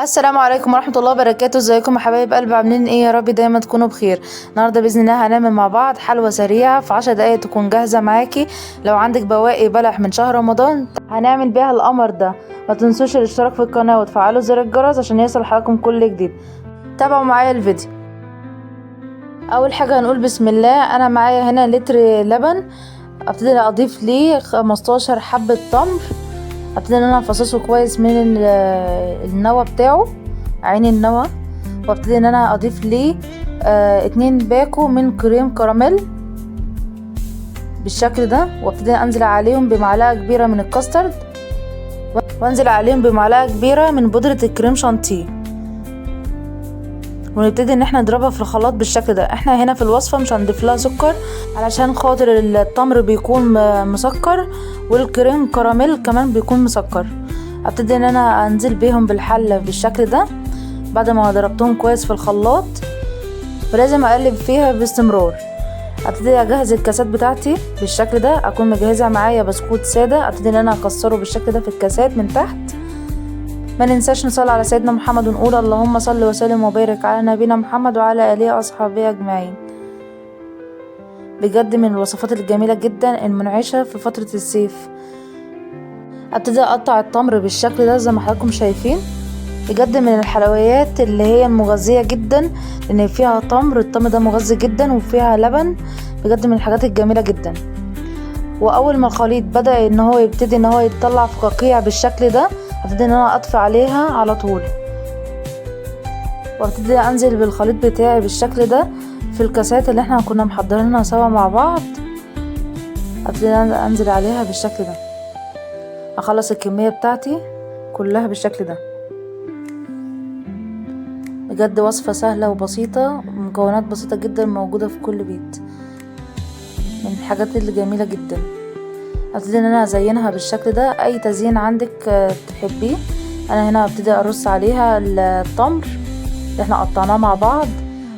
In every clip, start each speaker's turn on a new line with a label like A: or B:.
A: السلام عليكم ورحمة الله وبركاته. ازيكم يا حبايب قلب، عاملين ايه؟ يا رب دايما تكونوا بخير. النهارده باذن الله هنعمل مع بعض حلوى سريعة في 10 دقايق تكون جاهزة معاكي. لو عندك بواقي بلح من شهر رمضان هنعمل بيها القمر ده. ما تنسوش الاشتراك في القناة وتفعلوا زر الجرس عشان يصل حضراتكم كل جديد. تابعوا معايا الفيديو. اول حاجة هنقول بسم الله. انا معايا هنا لتر لبن، ابتدي اضيف ليه 15 حبه تمر. ابتدي ان انا افصصه كويس من النوى بتاعه، عين النوى، وابتدي ان انا اضيف ليه 2 باكو من كريم كراميل بالشكل ده، وابتدي انزل عليهم بمعلقه كبيرة من الكاسترد، وانزل عليهم بمعلقه كبيرة من بودره الكريم شانتيه، ونبتدي ان احنا نضربها في الخلاط بالشكل ده. احنا هنا في الوصفة مش هنضيف لها سكر علشان خاطر التمر بيكون مسكر والكريم كراميل كمان بيكون مسكر. ابتدي ان انا انزل بيهم بالحله بالشكل ده بعد ما ضربتهم كويس في الخلاط، ولازم اقلب فيها باستمرار. ابتدي اجهز الكاسات بتاعتي بالشكل ده، اكون مجهزة معايا بسكوت ساده، ابتدي ان انا اكسره بالشكل ده في الكاسات من تحت. ما ننساش نصلي على سيدنا محمد ونقول اللهم صل وسلم وبارك على نبينا محمد وعلى اله واصحابه اجمعين. بجد من الوصفات الجميلة جدا المنعشه في فترة الصيف. ابتدي اقطع التمر بالشكل ده زي ما حضراتكم شايفين. بجد من الحلويات اللي هي المغذية جدا، لان فيها تمر، التمر ده مغذي جدا، وفيها لبن. بجد من الحاجات الجميلة جدا. واول ما الخليط بدا ان هو يبتدي ان هو يتطلع فقاقيع بالشكل ده، ابتدي ان انا اطفي عليها على طول، وابتدي انزل بالخليط بتاعي بالشكل ده في الكاسات اللي احنا كنا محضرينها سوا مع بعض. ابتدي انزل عليها بالشكل ده، اخلص الكمية بتاعتي كلها بالشكل ده. بجد وصفة سهلة وبسيطة، مكونات بسيطة جدا موجودة في كل بيت، من الحاجات اللي جميلة جدا. ابتدي ان انا ازينها بالشكل ده، اي تزيين عندك تحبيه. انا هنا ابتدي ارص عليها التمر اللي احنا قطعناه مع بعض،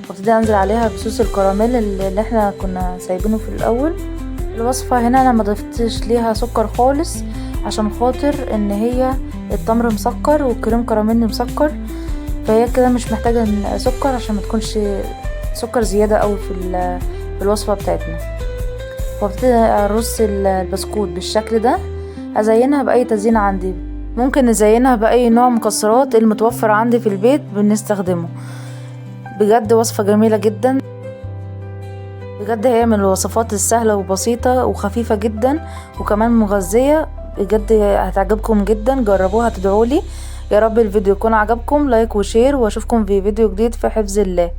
A: وابتدي انزل عليها بصوص الكراميل اللي احنا كنا سايبينه في الاول. الوصفة هنا انا ما ضفتش ليها سكر خالص عشان خاطر ان هي التمر مسكر والكريم كراميل مسكر، فهي كده مش محتاجة سكر عشان ما تكونش سكر زيادة قوي في الوصفة بتاعتنا. وابتدي ارص البسكوت بالشكل ده، ازينها باي تزيين عندي، ممكن نزينها باي نوع مكسرات المتوفر عندي في البيت بنستخدمه. بجد وصفة جميلة جدا، بجد هي من الوصفات السهلة وبسيطة وخفيفة جدا وكمان مغذية. بجد هتعجبكم جدا، جربوها تدعولي. يا رب الفيديو يكون عجبكم، like و share، واشوفكم في فيديو جديد في حفظ الله.